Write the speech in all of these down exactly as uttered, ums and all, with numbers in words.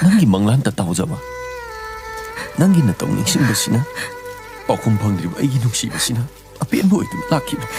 ꯅꯪꯒꯤ ꯃꯪꯂꯥꯟꯗ ꯇꯥꯎꯖꯕ, ꯅꯪꯒꯤ ꯅꯇꯧ ꯅꯤꯡꯁꯤꯡꯕꯁꯤꯅ, ꯄꯥꯎꯈꯨꯝ ꯐꯪꯗ꯭ꯔꯤꯕ ꯑꯩꯒꯤ ꯅꯨꯡꯁꯤꯕꯁꯤꯅ ꯑꯄꯦꯟꯕ ꯑꯣꯏꯗꯨꯅ ꯂꯥꯛꯈꯤꯕꯅꯤ꯫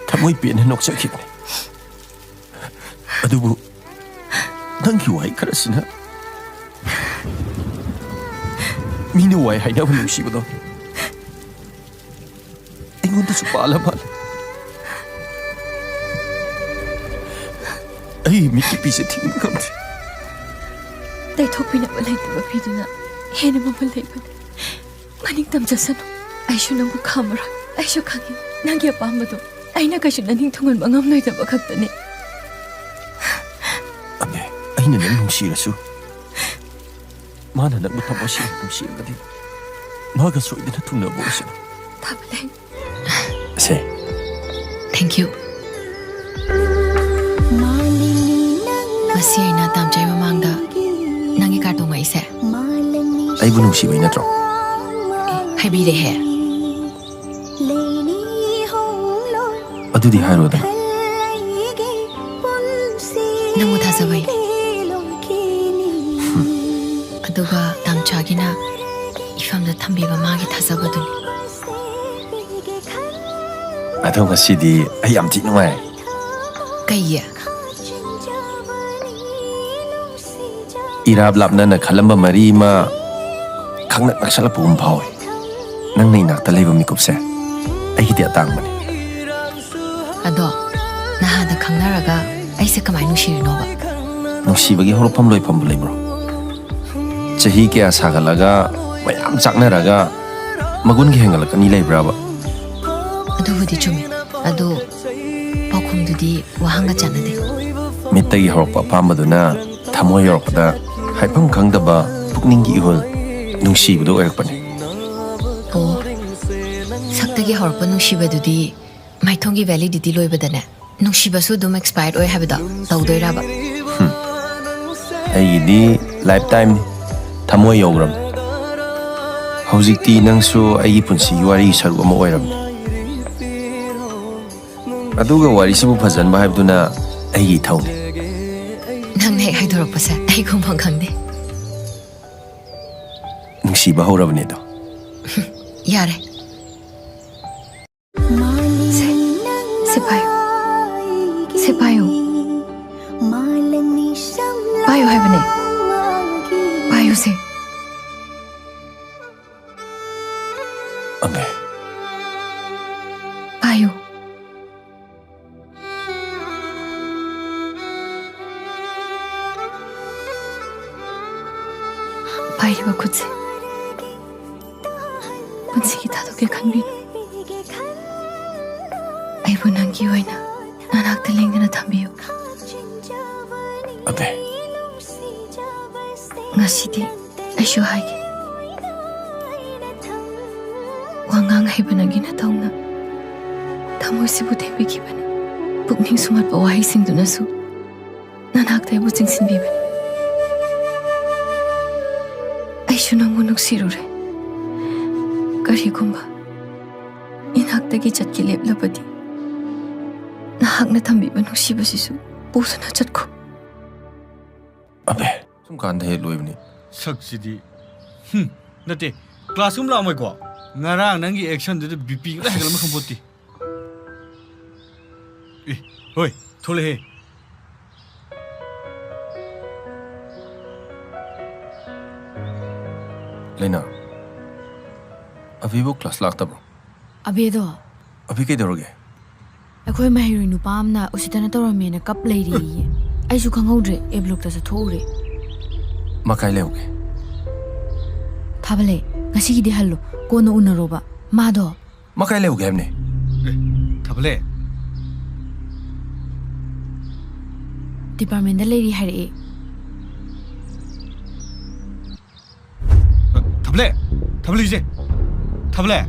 ꯊꯃꯣꯏ ꯄꯦꯟꯅ ꯅꯣꯛꯆꯈꯤꯕꯅꯤ꯫ ꯑꯗꯨꯕꯨ ꯅꯪꯒꯤ ꯋꯥꯍꯩ ꯈꯔꯁꯤꯅ ꯃꯤꯅ ꯋꯥꯏ ꯍꯥꯏꯅꯕ ꯅꯨꯡꯁꯤꯕꯗꯣ ꯑꯩꯉꯣꯟꯗꯁꯨ ꯄꯥꯜꯂ ꯃꯥꯜꯂꯦ꯫ ꯑꯩ ꯃꯤꯠꯀꯤ ꯄꯤꯁꯦ ꯊꯤꯡꯕ ꯉꯝꯗꯦ꯫ ꯇꯩꯊꯣꯛꯄꯤꯅꯕ ꯂꯩꯇꯕ ꯐꯤꯗꯨꯅ ꯍꯦꯟꯅ ꯃꯃꯜ ꯂꯩꯕꯅꯤ꯫ ꯃꯅꯤꯡ ꯇꯝꯖꯁꯅꯨ꯫ ꯑꯩꯁꯨ ꯅꯪꯕꯨ ꯈꯥꯝꯃꯔꯣꯏ꯫ ꯑꯩꯁꯨ ꯈꯪꯉꯤ, ꯅꯪꯒꯤ ꯑꯄꯥꯝꯕꯗꯣ ꯑꯩꯅ ꯀꯩꯁꯨ ꯅꯅꯤꯡ ꯊꯨꯡꯍꯟꯕ ꯉꯝꯂꯣꯏꯗꯕ ꯈꯛꯇꯅꯤ꯫ ꯑꯕꯦ, ꯑꯩꯅ ꯅꯪ ꯅꯨꯡꯁꯤꯔꯁꯨ, ꯃꯥꯅ ꯅꯪꯕꯨ ꯊꯃꯣꯏ ꯁꯦꯡꯅ ꯅꯨꯡꯁꯤꯔꯒꯗꯤ ꯃꯥꯒ ꯁꯣꯏꯗꯅ ꯊꯨꯡꯅꯕ ꯑꯣꯏꯁꯅꯨ꯫ ꯊꯥꯕꯂꯩ꯫ ꯁꯦ꯫ Thank you꯫ ꯉꯁꯤ ꯑꯩꯅ ꯇꯥꯝꯆꯥꯏ ꯃꯃꯥꯡꯗ ꯅꯪꯒꯤ ꯀꯥꯔ ꯇꯣꯡꯉꯛꯏꯁꯦ꯫ ꯑꯩꯕꯨ ꯅꯨꯡꯁꯤꯕꯩ ꯅꯠꯇ꯭ꯔꯣ? ꯑꯦ, ꯍꯥꯏꯕꯤꯔꯦꯍꯦ꯫ ꯑꯗꯨꯗꯤ ꯍꯥꯏꯔꯣꯗꯅ꯫ ꯅꯪꯕꯨ ꯊꯥꯖꯕꯩ꯫ ꯑꯗꯨꯒ ꯇꯥꯝꯆꯥꯒꯤꯅ ꯏꯐꯝꯗ ꯊꯝꯕꯤꯕ ꯃꯥꯒꯤ ꯊꯥꯖꯕꯗꯨꯅꯤ꯫ ꯑꯗꯣ ꯉꯁꯤꯗꯤ ꯑꯩ ꯌꯥꯝ ꯊꯤ ꯅꯨꯡꯉꯥꯏ꯫ ꯀꯩꯒꯤ? ꯏꯔꯥꯞ ꯂꯥꯞꯅꯅ ꯈꯜꯂꯝꯕ ꯃꯔꯤ ꯑꯃ ꯈꯪꯅꯛ ꯅꯛꯁꯜꯂꯛꯄꯒꯨꯝ ꯐꯥꯎꯏ꯫ ꯅꯪꯅ ꯏꯅꯥꯛꯇ ꯂꯩꯕ ꯃꯤꯀꯨꯞꯁꯦ ꯑꯩꯒꯤꯗꯤ ꯑꯇꯥꯡꯕꯅꯤ꯫ ꯑꯗꯣ ꯅꯍꯥꯟꯗ ꯈꯪꯅꯔꯒ ꯑꯩꯁꯦ ꯀꯃꯥꯏꯅ ꯅꯨꯡꯁꯤꯔꯤꯅꯣꯕ? ꯅꯨꯡꯁꯤꯕꯒꯤ ꯍꯧꯔꯛꯐꯝ ꯂꯣꯏꯐꯝꯕꯨ ꯂꯩꯕ꯭ꯔꯣ? ꯆꯍꯤ ꯀꯌꯥ ꯁꯥꯒꯠꯂꯒ, ꯃꯌꯥꯝ ꯆꯥꯛꯅꯔꯒ ꯃꯒꯨꯟꯒ ꯍꯦꯟꯒꯠꯂꯛꯀꯅꯤ ꯂꯩꯕ꯭ꯔꯕ? ꯑꯗꯨꯕꯨꯗꯤ ꯆꯨꯝꯃꯤ꯫ ꯑꯗꯣ ꯄꯥꯎꯈꯨꯝꯗꯨꯗꯤ ꯋꯥꯍꯪꯒ ꯆꯥꯟꯅꯗꯦ꯫ ꯃꯤꯠꯇꯒꯤ ꯍꯧꯔꯛꯄ ꯑꯄꯥꯝꯕꯗꯨꯅ ꯊꯃꯣꯏ ꯌꯧꯔꯛꯄꯗ ꯍꯥꯏꯐꯝ ꯈꯪꯗꯕ ꯄꯨꯛꯅꯤꯡꯒꯤ ꯏꯍꯨꯜ, ꯅꯨꯡꯁꯤꯕꯗꯨ ꯑꯣꯏꯔꯛꯄꯅꯤ꯫ ꯑꯣ, ꯁꯛꯇꯒꯤ ꯍꯧꯔꯛꯄ ꯅꯨꯡꯁꯤꯕꯗꯨꯗꯤ ꯃꯥꯏꯊꯣꯡꯒꯤ validity ꯂꯣꯏꯕꯗꯅꯦ ꯅꯨꯡꯁꯤꯕꯁꯨ ꯑꯗꯨꯝ expire ꯑꯣꯏ ꯍꯥꯏꯕꯗꯣ ꯇꯧꯗꯣꯏꯔꯕ? ꯑꯩꯒꯤꯗꯤ lifetime ꯅꯤ, ꯊꯃꯣꯏ ꯌꯧꯈ꯭ꯔꯕꯅꯤ꯫ ꯍꯧꯖꯤꯛꯇꯤ ꯅꯪꯁꯨ ꯑꯩꯒꯤ ꯄꯨꯟꯁꯤꯒꯤ ꯋꯥꯔꯤꯒꯤ ꯁꯔꯨꯛ ꯑꯃ ꯑꯣꯏꯔꯕꯅꯤ꯫ ꯑꯗꯨꯒ ꯋꯥꯔꯤꯁꯤꯕꯨ ꯐꯖꯍꯟꯕ ꯍꯥꯏꯕꯗꯨꯅ ꯑꯩꯒꯤ ꯏꯊꯧꯅꯤ꯫ ꯅꯪꯅ ꯍꯦꯛ ꯍꯥꯏꯗꯣꯔꯛꯄꯁꯦ ꯑꯩ ꯈꯨꯝꯐꯝ ꯈꯪꯗꯦ꯫ ꯅꯨꯡꯁꯤꯕ ꯍꯧꯔꯕꯅꯦꯗꯣ꯫ ꯌꯥꯔꯦ꯫ ꯁꯦ, ꯁꯦ ꯄꯥꯏꯌꯨ꯫ ꯁꯦ ꯄꯥꯏꯌꯨ꯫ ꯄꯥꯏꯌꯨ ꯍꯥꯏꯕꯅꯦ꯫ ꯄꯥꯏꯌꯨꯁꯦ꯫ ꯑꯃꯦ꯫ ꯄꯥꯏꯌꯨ꯫ ꯄꯥꯏꯔꯤꯕ ꯈꯨꯠꯁꯦ ꯄꯨꯟꯁꯤꯒꯤ ꯊꯥꯗꯣꯛꯀꯦ ꯈꯟꯕꯤꯅꯨ꯫ ꯑꯩꯕꯨ ꯅꯪꯒꯤ ꯑꯣꯏꯅ ꯅꯅꯥꯛꯇ ꯂꯦꯡꯗꯅ ꯊꯝꯕꯤꯌꯨ꯫ ꯑꯕꯦ꯫ ꯉꯁꯤꯗꯤ ꯑꯩꯁꯨ ꯍꯥꯏꯒꯦ꯫ ꯋꯥꯉꯥꯡ ꯍꯩꯕ ꯅꯪꯒꯤ ꯅꯇꯧꯅ ꯊꯃꯣꯏꯁꯤꯕꯨ ꯊꯦꯡꯕꯤꯈꯤꯕꯅꯤ꯫ ꯄꯨꯛꯅꯤꯡ ꯁꯨꯝꯍꯠꯄ ꯋꯥꯍꯩꯁꯤꯡꯗꯨꯅꯁꯨ ꯅꯅꯥꯛꯇ ꯑꯩꯕꯨ ꯆꯤꯡꯁꯤꯟꯕꯤꯕꯅꯤ꯫ ꯑꯩꯁꯨ ꯅꯪꯕꯨ ꯅꯨꯡꯁꯤꯔꯨꯔꯦ꯫ ꯀꯔꯤꯒꯨꯝꯕ ꯏꯅꯥꯛꯇꯒꯤ ꯆꯠꯀꯦ ꯂꯦꯞꯂꯕꯗꯤ, ꯅꯍꯥꯛꯅ ꯊꯝꯕꯤꯕ ꯅꯨꯡꯁꯤꯕꯁꯤꯁꯨ ꯄꯨꯗꯨꯅ ꯆꯠꯈꯣ꯫ ꯑꯕꯦ꯫ ꯁꯨꯝ ꯀꯥꯟꯗ ꯍꯦꯛ ꯂꯣꯏꯕꯅꯤ꯫ ꯁꯛꯁꯤꯗꯤ꯫ ꯍꯨꯝ, ꯅꯠꯇꯦ, ꯀ꯭ꯂꯥꯁ ꯔꯨꯝ ꯂꯥꯛꯑꯝꯃꯣꯏꯀꯣ? ꯉꯔꯥꯡ ꯅꯪꯒꯤ ꯑꯦꯛꯁꯟꯗꯨꯗ ꯕꯤ ꯄꯤ ꯂꯣꯏ ꯍꯦꯟꯒꯠꯂꯝꯕ ꯈꯪꯄꯣꯠꯇꯦ꯫ ꯑꯦ, ꯍꯣꯏ, ꯊꯣꯛꯂꯛꯑꯦ꯫ ꯂꯩꯅꯥ, ꯑꯕꯤꯕꯨ ꯀ꯭ꯂꯥꯁ ꯂꯥꯛꯇꯕ꯭ꯔꯣ? ꯑꯕꯦꯗꯣ? ꯑꯕꯤ ꯀꯩꯗꯧꯔꯒꯦ? ꯑꯩꯈꯣꯏ ꯃꯍꯩꯔꯣꯏ ꯅꯨꯄꯥ ꯑꯃꯅ ꯎꯁꯤꯠꯇꯅ ꯇꯧꯔꯝꯃꯦꯅ ꯀꯞ ꯂꯩꯔꯤꯌꯦ꯫ ꯑꯩꯁꯨ ꯈꯪꯍꯧꯗ꯭ꯔꯦ, ꯑꯦ ꯕ꯭ꯂꯣꯛꯇ ꯆꯠꯊꯣꯛꯎꯔꯦ꯫ ꯃꯥ ꯀꯥꯏ ꯂꯩꯍꯧꯒꯦ? ꯊꯥꯕꯂꯩ, ꯉꯁꯤꯒꯤꯗꯤ ꯍꯜꯂꯣ, ꯀꯣꯟꯅ ꯎꯅꯔꯣꯕ꯫ ꯃꯥꯗꯣ꯫ ꯃꯥ ꯀꯥꯏ ꯂꯩꯍꯧꯒꯦ ꯍꯥꯏꯕꯅꯦ? ꯑꯦ, ꯊꯥꯕꯂꯩ꯫ ꯗꯤꯄꯥꯔꯠꯃꯦꯟꯗ ꯂꯩꯔꯤ ꯍꯥꯏꯔꯛꯑꯦ꯫ ꯊꯥꯕꯂꯩ! ꯊꯥꯕꯂꯩꯁꯦ! ꯊꯥꯕꯂꯩ!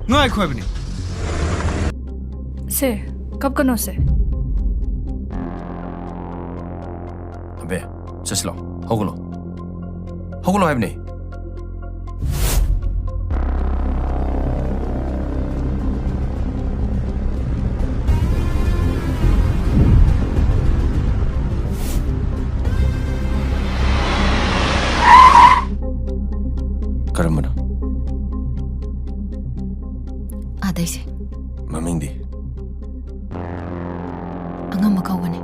ꯉꯥꯏꯈꯣ ꯍꯥꯏꯕꯅꯦ! ꯁꯦ, ꯀꯞꯀꯅꯣꯁꯦ꯫ ꯑꯕꯦ, ꯆꯠꯁꯤꯂꯣ꯫ ꯍꯧꯒꯠꯂꯣ꯫ ꯍꯧꯒꯠꯂꯣ ꯍꯥꯏꯕꯅꯦ꯫ ꯀꯔꯝꯕꯅꯣ? ꯑꯥꯗꯩꯁꯦ꯫ ꯃꯃꯤꯡꯗꯤ? ꯑꯉꯝꯕ ꯀꯧꯕꯅꯦ꯫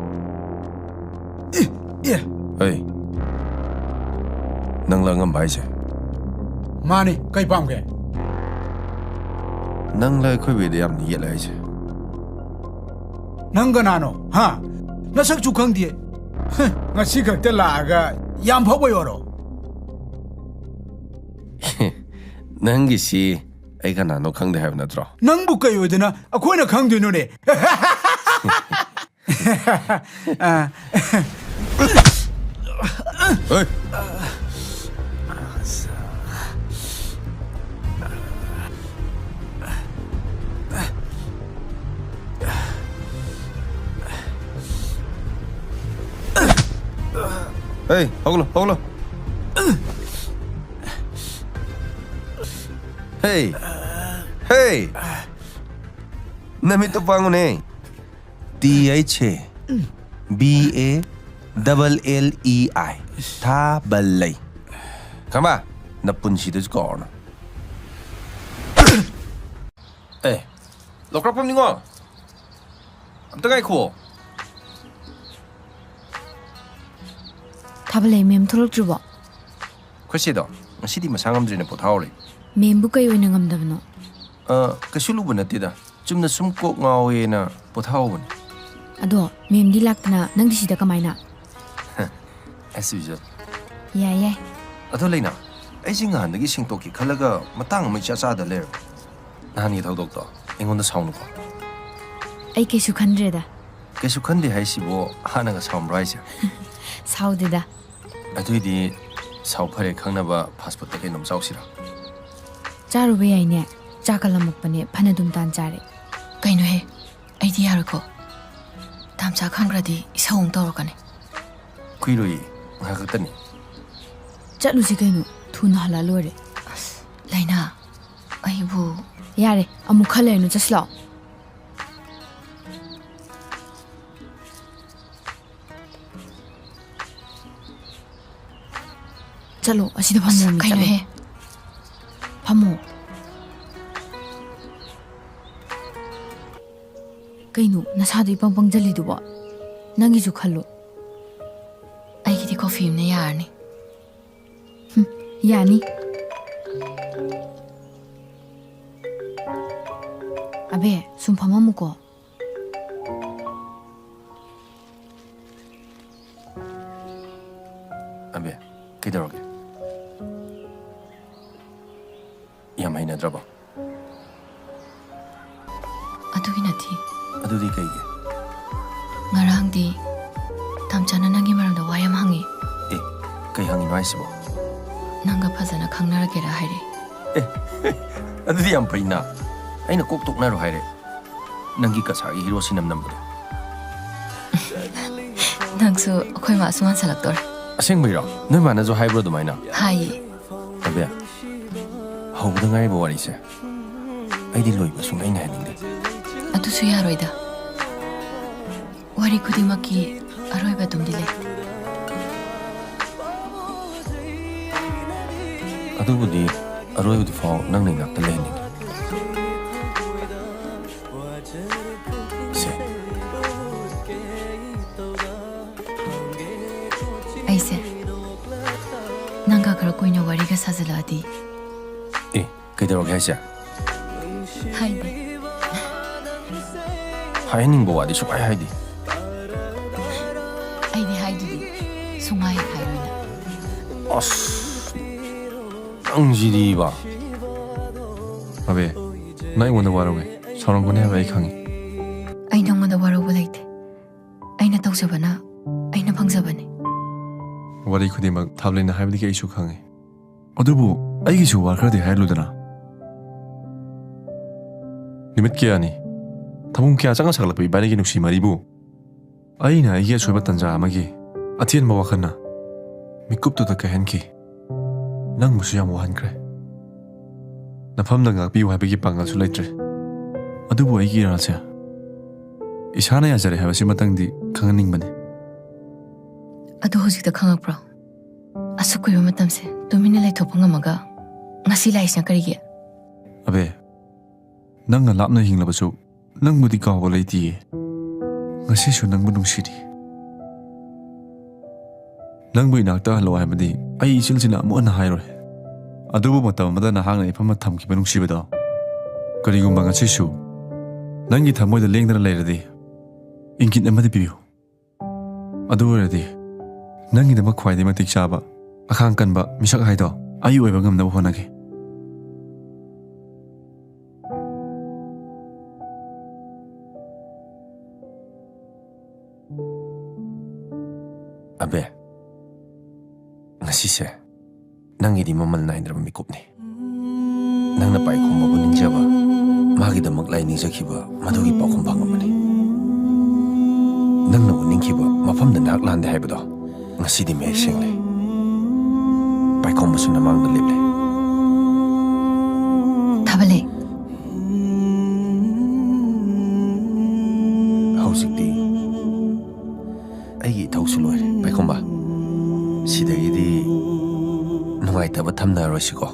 ꯑꯦ, ꯑꯦ꯫ ꯍꯩ, ꯅꯪꯂ ꯑꯉꯝꯕ ꯍꯥꯏꯁꯦ? ꯃꯥꯅꯤ, ꯀꯩ ꯄꯥꯝꯒꯦ? ꯅꯪꯂ ꯑꯩꯈꯣꯏ ꯕꯦꯗ ꯌꯥꯝꯅ ꯌꯦꯠꯂꯦ ꯍꯥꯏꯁꯦ? ꯅꯪ ꯀꯅꯥꯅꯣ? ꯍꯥ? ꯅꯁꯛꯁꯨ ꯈꯪꯗꯦ꯫ ꯍ, ꯉꯁꯤ ꯈꯛꯇ ꯂꯥꯛꯑꯒ ꯌꯥꯝ ꯐꯥꯎꯕꯩ ꯋꯥꯔꯣ? ꯅꯪꯒꯤꯁꯤ ꯑꯩ ꯀꯅꯥꯅꯣ ꯈꯪꯗꯦ ꯍꯥꯏꯕ ꯅꯠꯇ꯭ꯔꯣ? ꯅꯪꯕꯨ ꯀꯩ ꯑꯣꯏꯗꯅ ꯑꯩꯈꯣꯏꯅ ꯈꯪꯗꯣꯏꯅꯣꯅꯦ? ꯑ꯫ ꯍꯩ! ꯍꯩ, ꯍꯧꯒꯠꯂꯣ, ꯍꯧꯒꯠꯂꯣ꯫ ꯍꯦ, ꯍꯦ, ꯅꯃꯤꯠꯇꯣ ꯄꯥꯡꯉꯨꯅꯦ꯫ T H A B A double L E I, ꯊꯥꯕꯜꯂꯩ꯫ ꯈꯪꯕ? ꯅꯄꯨꯟꯁꯤꯗꯁꯨ ꯀꯥꯎꯔꯅꯨ꯫ ꯑꯦ, ꯂꯧꯀ꯭ꯔꯥꯛꯄꯝ ꯅꯤꯉꯣ꯫ ꯑꯝꯇ ꯉꯥꯏꯈꯨꯑꯣ꯫ ꯊꯥꯕꯜꯂꯩ ꯃꯦꯝ ꯊꯣꯛꯂꯛꯇ꯭ꯔꯤꯕꯣ? ꯑꯩꯈꯣꯏ ꯆꯦꯗꯣ ꯉꯁꯤꯗꯤ ꯃꯁꯥ ꯉꯝꯗ꯭ꯔꯦꯅ ꯄꯣꯊꯥꯍꯧꯔꯦ꯫ ꯃꯦꯝꯕꯨ ꯀꯩ ꯑꯣꯏꯅ ꯉꯝꯗꯕꯅꯣ? ꯑ, ꯀꯩꯁꯨ ꯂꯨꯕ ꯅꯠꯇꯦꯗ꯫ ꯆꯨꯝꯅ ꯁꯨꯝ ꯀꯣꯛ ꯉꯥꯎꯋꯦꯅ ꯄꯣꯊꯥꯍꯧꯕꯅꯤ꯫ ꯑꯗꯣ ꯃꯦꯝꯗꯤ ꯂꯥꯛꯇꯅ ꯅꯪꯗꯤ ꯁꯤꯗ ꯀꯃꯥꯏꯅ? As usual꯫ ꯌꯥꯏ, ꯌꯥꯏ꯫ ꯑꯗꯣ ꯂꯩꯅꯥ, ꯑꯩꯁꯦ ꯉꯍꯥꯟꯗꯒꯤ ꯁꯦꯡꯇꯣꯛꯀꯦ ꯈꯜꯂꯒ ꯃꯇꯥꯡ ꯑꯃ ꯏꯆꯥ ꯆꯥꯗ ꯂꯩꯔꯕ꯫ ꯅꯍꯥꯟꯒꯤ ꯊꯧꯗꯣꯛꯇꯣ ꯑꯩꯉꯣꯟꯗ ꯁꯥꯎꯅꯨꯀꯣ꯫ ꯑꯩ ꯀꯩꯁꯨ ꯈꯟꯗ꯭ꯔꯦꯗ꯫ ꯀꯩꯁꯨ ꯈꯟꯗꯦ ꯍꯥꯏꯁꯤꯕꯣ, ꯍꯥꯟꯅꯒ ꯁꯥꯎꯔꯝꯕ꯭ꯔꯣ ꯍꯥꯏꯁꯦ? ꯁꯥꯎꯗꯦꯗ꯫ ꯑꯗꯨꯏꯗꯤ ꯁꯥꯎ ꯐꯔꯦ ꯈꯪꯅꯕ fast foodꯇ ꯀꯩꯅꯣꯝ ꯆꯥꯎꯁꯤꯔꯥ? ꯆꯥꯔꯨꯕ ꯌꯥꯏꯅꯦ꯫ ꯆꯥꯛꯀ ꯂꯥꯝꯃꯛꯄꯅꯦ, ꯐꯅꯗꯨꯝ ꯇꯥꯟ ꯆꯥꯔꯦ꯫ ꯀꯩꯅꯣꯍꯦ, ꯑꯩꯗꯤ ꯌꯥꯔꯣꯏꯀꯣ꯫ ꯇꯥꯝꯆꯥ ꯈꯪꯈ꯭ꯔꯗꯤ ꯏꯁꯧ ꯑꯃꯨꯛ ꯇꯧꯔꯛꯀꯅꯤ꯫ ꯀꯨꯏꯔꯣꯏꯌꯦ, ꯉꯥꯏꯍꯥꯛ ꯈꯛꯇꯅꯤ꯫ ꯆꯠꯂꯨꯁꯤ ꯀꯩꯅꯣ, ꯊꯨꯅ ꯍꯜꯂꯛꯑ ꯂꯣꯏꯔꯦ꯫ ꯑꯁ, ꯂꯩꯅꯥ, ꯑꯩꯕꯨ꯫ ꯌꯥꯔꯦ, ꯑꯃꯨꯛ ꯈꯔ ꯂꯩꯔꯅꯨ, ꯆꯠꯁꯤ ꯂꯥꯛꯑꯣ꯫ ꯆꯠꯂꯣ, ꯑꯁꯤꯗ ꯐꯝꯃꯣꯃꯤ, ꯆꯠꯂꯣ꯫ ꯀꯩꯅꯣꯍꯦ? ꯑꯃꯨꯛ? ꯀꯩꯅꯣ ꯅꯁꯥꯗꯣ ꯏꯄꯪ ꯄꯪꯖꯜꯂꯤꯗꯨꯕꯣ? ꯅꯪꯒꯤꯁꯨ ꯈꯜꯂꯣ꯫ ꯑꯩꯒꯤꯗꯤ ꯀꯣꯐꯤ ꯑꯃꯅ ꯌꯥꯔꯅꯤ꯫ ꯍꯨꯝ, ꯌꯥꯅꯤ꯫ ꯑꯕꯦ, ꯁꯨꯝ ꯐꯝꯃꯝꯃꯨꯀꯣ꯫ ꯑꯕꯦ, ꯀꯩꯗꯧꯔꯒꯦ? ꯌꯥꯝ ꯍꯩꯅꯗ꯭ꯔꯕꯣ? ꯑꯗꯨꯒꯤ ꯅꯠꯇꯦ꯫ ꯑꯗꯨꯗꯤ ꯀꯩꯒꯤ? ꯉꯔꯥꯡꯗꯤ ꯇꯥꯝꯆꯥꯅ ꯅꯪꯒꯤ ꯃꯔꯝꯗ ꯋꯥ ꯌꯥꯝ ꯍꯪꯉꯤ꯫ ꯑꯦ, ꯀꯩ ꯍꯪꯉꯤꯅꯣ ꯍꯥꯏꯁꯤꯕꯣ? ꯅꯪꯒ ꯐꯖꯅ ꯈꯪꯅꯔꯒꯦꯔꯥ ꯍꯥꯏꯔꯦ꯫ ꯑꯦ, ꯑꯗꯨꯗꯤ ꯌꯥꯝ ꯐꯩꯅ꯫ ꯑꯩꯅ ꯀꯣꯛ ꯇꯣꯛꯅꯔꯣ ꯍꯥꯏꯔꯦ꯫ ꯅꯪꯒꯤ ꯀꯁꯥꯔꯒꯤ ꯍꯤꯔꯣ ꯁꯤꯅꯝ ꯅꯝꯕꯗꯣ꯫ ꯅꯪꯁꯨ ꯑꯩꯈꯣꯏ ꯃꯥꯁꯨ ꯃꯥꯟꯁꯜꯂꯛꯇꯣꯔꯦ꯫ ꯑꯁꯦꯡꯕꯩꯔꯣ? ꯅꯣꯏ ꯃꯥꯅꯁꯨ ꯍꯥꯏꯕ꯭ꯔꯣ ꯑꯗꯨꯃꯥꯏꯅ? ꯍꯥꯏꯌꯦ꯫ ꯑꯕꯦ, ꯍꯧꯕꯗ ꯉꯥꯏꯔꯤꯕ ꯋꯥꯔꯤꯁꯦ ꯑꯩꯗꯤ ꯂꯣꯏꯕ ꯁꯨꯡꯉꯥꯏ ꯉꯥꯏꯍꯟꯅꯤꯡꯗꯦ꯫ ꯑꯗꯨꯁꯨ ꯌꯥꯔꯣꯏꯗ꯫ ꯋꯥꯔꯤ ꯈꯨꯗꯤꯡꯃꯛꯀꯤ ꯑꯔꯣꯏꯕ ꯑꯗꯨꯝꯗꯤ ꯂꯩ꯫ ꯑꯗꯨꯕꯨꯗꯤ ꯑꯔꯣꯏꯕꯗꯨ ꯐꯥꯎ ꯅꯪꯅ ꯏꯅꯥꯛꯇ ꯂꯩꯍꯟꯅꯤꯡꯉꯤ꯫ ꯁꯦ꯫ ꯑꯩꯁꯦ ꯅꯪꯒ ꯈꯔ ꯀꯨꯏꯅ ꯋꯥꯔꯤꯒ ꯁꯥꯖꯜꯂꯛꯑꯗꯤ꯫ ꯑꯦ, ꯀꯩꯗꯧꯔꯒꯦ ꯍꯥꯏꯁꯦ? ꯍꯥꯏꯗꯦ꯫ ꯍꯥꯏꯍꯟꯅꯤꯡꯕ ꯋꯥꯗꯤ ꯁꯨꯡꯍꯥꯏ ꯍꯥꯏꯗꯦ꯫ ꯑꯩꯗꯤ ꯍꯥꯏꯗꯨꯗꯤ ꯁꯨꯡꯍꯥꯏ ꯍꯥꯏꯔꯣꯏꯅ꯫ ꯑꯁ, ꯅꯪꯁꯤꯗꯤꯕ꯫ ꯑꯕꯦ, ꯅꯪ ꯑꯩꯉꯣꯟꯗ ꯋꯥꯔꯧꯋꯦ, ꯁꯥꯎꯔꯝꯒꯅꯤ ꯍꯥꯏꯕ ꯑꯩ ꯈꯪꯉꯤ꯫ ꯑꯩ ꯅꯪꯉꯣꯟꯗ ꯋꯥꯔꯧꯕ ꯂꯩꯇꯦ꯫ ꯑꯩꯅ ꯇꯧꯖꯕꯅ ꯑꯩꯅ ꯐꯪꯖꯕꯅꯤ꯫ ꯋꯥꯔꯤ ꯈꯨꯗꯤꯡꯃꯛ ꯊꯥꯕꯂꯩꯅ ꯍꯥꯏꯕꯗꯒꯤ ꯑꯩꯁꯨ ꯈꯪꯉꯤ꯫ ꯑꯗꯨꯕꯨ ꯑꯩꯒꯤꯁꯨ ꯋꯥ ꯈꯔꯗꯤ ꯍꯥꯏꯔꯂꯨꯗꯅ꯫ ꯅꯨꯃꯤꯠ ꯀꯌꯥꯅꯤ, ꯊꯃꯣꯏ ꯀꯌꯥ ꯆꯪꯅ ꯁꯥꯒꯠꯂꯛꯄ ꯏꯕꯥꯅꯤꯒꯤ ꯅꯨꯡꯁꯤ ꯃꯔꯤꯕꯨ ꯑꯩꯅ ꯑꯩꯒꯤ ꯑꯁꯣꯏꯕ ꯇꯟꯖꯥ ꯑꯃꯒꯤ ꯑꯊꯦꯟꯕ ꯋꯥꯈꯜꯅ ꯃꯤꯀꯨꯞꯇꯨꯗ ꯀꯥꯏꯍꯟꯈꯤ꯫ ꯅꯪꯕꯨꯁꯨ ꯌꯥꯝ ꯋꯥꯍꯟꯈ꯭ꯔꯦ꯫ ꯅꯐꯝꯗ ꯉꯥꯛꯄꯤꯌꯨ ꯍꯥꯏꯕꯒꯤ ꯄꯥꯡꯒꯜꯁꯨ ꯂꯩꯇ꯭ꯔꯦ꯫ ꯑꯗꯨꯕꯨ ꯑꯩꯒꯤ ꯏꯔꯥꯜꯁꯦ ꯏꯁꯥꯅ ꯌꯥꯖꯔꯦ ꯍꯥꯏꯕꯁꯤꯃꯇꯪꯗꯤ ꯈꯪꯍꯟꯅꯤꯡꯕꯅꯤ꯫ ꯑꯗꯨ ꯍꯧꯖꯤꯛꯇ ꯈꯪꯉꯛꯄ꯭ꯔꯣ? ꯑꯁꯨꯛ ꯀꯨꯏꯕ ꯃꯇꯝꯁꯦ ꯇꯨꯃꯤꯟꯅ ꯂꯩꯊꯣꯛꯄ ꯉꯝꯃꯒ ꯉꯁꯤ ꯂꯥꯛꯏꯁꯤꯅ ꯀꯔꯤꯒꯤ? ꯑꯕꯦ, ꯅꯪꯒ ꯂꯥꯞꯅ ꯍꯤꯡꯂꯕꯁꯨ ꯅꯪꯕꯨꯗꯤ ꯀꯥꯎꯕ ꯂꯩꯇꯤꯌꯦ꯫ ꯉꯁꯤꯁꯨ ꯅꯪꯕꯨ ꯅꯨꯡꯁꯤꯔꯤ꯫ ꯅꯪꯕꯨ ꯏꯅꯥꯛꯇ ꯍꯜꯂꯣ ꯍꯥꯏꯕꯗꯤ ꯑꯩ ꯏꯆꯤꯜꯁꯤꯅ ꯑꯃꯨꯛ ꯍꯟꯅ ꯍꯥꯏꯔꯣꯏ꯫ ꯑꯗꯨꯕꯨ ꯃꯇꯝ ꯑꯃꯗ ꯅꯍꯥꯛꯅ ꯏꯐꯝꯗ ꯊꯝꯈꯤꯕ ꯅꯨꯡꯁꯤꯕꯗꯣ, ꯀꯔꯤꯒꯨꯝꯕ ꯉꯁꯤꯁꯨ ꯅꯪꯒꯤ ꯊꯃꯣꯏꯗ ꯂꯦꯡꯗꯅ ꯂꯩꯔꯗꯤ, ꯏꯪꯒꯤꯠ ꯑꯃꯗꯤ ꯄꯤꯌꯨ꯫ ꯑꯗꯨ ꯑꯣꯏꯔꯗꯤ ꯅꯪꯒꯤꯗꯃꯛ ꯈ꯭ꯋꯥꯏꯗꯒꯤ ꯃꯇꯤꯛ ꯆꯥꯕ, ꯑꯈꯥꯡ ꯀꯟꯕ ꯃꯤꯁꯛ ꯍꯥꯏꯗꯣ ꯑꯩ ꯑꯣꯏꯕ ꯉꯝꯅꯕ ꯍꯣꯠꯅꯒꯦ꯫ ꯑꯕꯦ, ꯉꯁꯤꯁꯦ ꯅꯪꯒꯤꯗꯤ ꯃꯃꯜ ꯅꯥꯏꯗ꯭ꯔꯕ ꯃꯤꯀꯨꯞꯅꯤ꯫ ꯅꯪꯅ ꯄꯥꯏꯈꯣꯝꯕꯕꯨ ꯅꯤꯡꯖꯕ, ꯃꯥꯒꯤꯗꯃꯛ ꯂꯥꯏꯅꯤꯡꯖꯈꯤꯕ, ꯃꯗꯨꯒꯤ ꯄꯥꯎꯈꯨꯝ ꯐꯪꯉꯕꯅꯤ꯫ ꯅꯪꯅ ꯎꯠꯅꯤꯡꯈꯤꯕ ꯃꯐꯝꯗ ꯅꯍꯥꯛ ꯂꯥꯟꯗꯦ ꯍꯥꯏꯕꯗꯣ ꯉꯁꯤꯗꯤ ꯃꯌꯦꯛ ꯁꯦꯡꯂꯦ꯫ ꯄꯥꯏꯈꯣꯝꯕꯁꯨ ꯅꯃꯥꯡꯗ ꯂꯦꯞꯂꯦ꯫ ꯊꯥꯕꯂꯩ꯫ ꯍꯧꯖꯤꯛꯇꯤ ꯑꯩꯒꯤ ꯏꯊꯧꯁꯨ ꯂꯣꯏꯔꯦ, ꯄꯥꯏꯈꯣꯝꯕ꯫ ꯁꯤꯗꯒꯤꯗꯤ ꯅꯨꯡꯉꯥꯏꯇꯕ ꯊꯝꯅꯔꯣꯏꯁꯤꯀꯣ꯫